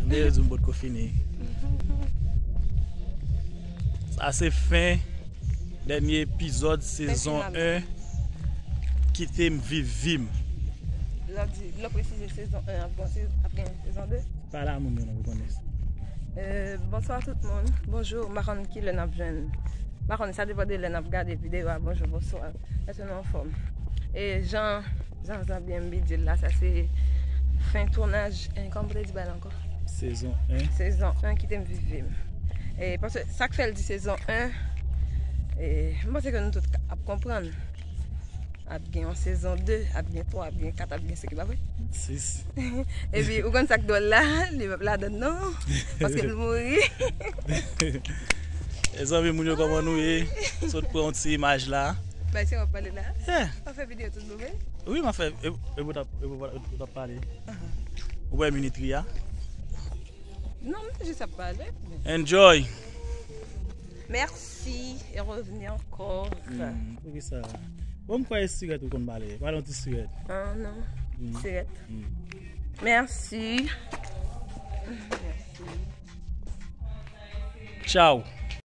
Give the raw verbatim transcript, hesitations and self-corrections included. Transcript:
Lè yo di m potko fini. Sa se fen dènye epizòd sezon en Kite m viv vi m. Lè w di, lè w presize sezon en ap gen, ap gen sezon de. Pale a moun yo non, pou konnen. Euh, bonswa tout moun. Bonjou, m pa konn ki lè n ap jwenn. M pa konn, sa depann de lè n ap gade videyo a. Bonjou, bonswa. Èske nou anfòm? E jan, jan Zambien M B di l la, sa se fen tounaj, eh, kòman pou te di bagay la ankò? Sezon en. Sezon en Kite m viv vi m. E paske sa k fè l di sezon en, e m panse ke nou tout ap konprann. Ap gen yon sezon de, ap gen twa, ap gen kat, ap gen senk, e pa vre? Sis. Epi, ou konn sa k dwòl la? Li p ap ladann non. Paske l mouri. Mezanmi, moun yo, kòman nou ye? Sot pran yon ti imaj la. Bay se w ap pale la? Yeah. W ap fè videyo tout bon vre? Wi, m ap fè. E, e, ou t ap, e, ou t ap pale. Ou wè minitri a? Non, m te jis ap pale. Enjoy. Merci et revenez encore. Hmm, poukisa? Bon, m kwè e sirèt ou konn pale. Pale yon ti sirèt. Ah, non. Hmm. Sirèt. Hmm. Merci. Merci. Tchao.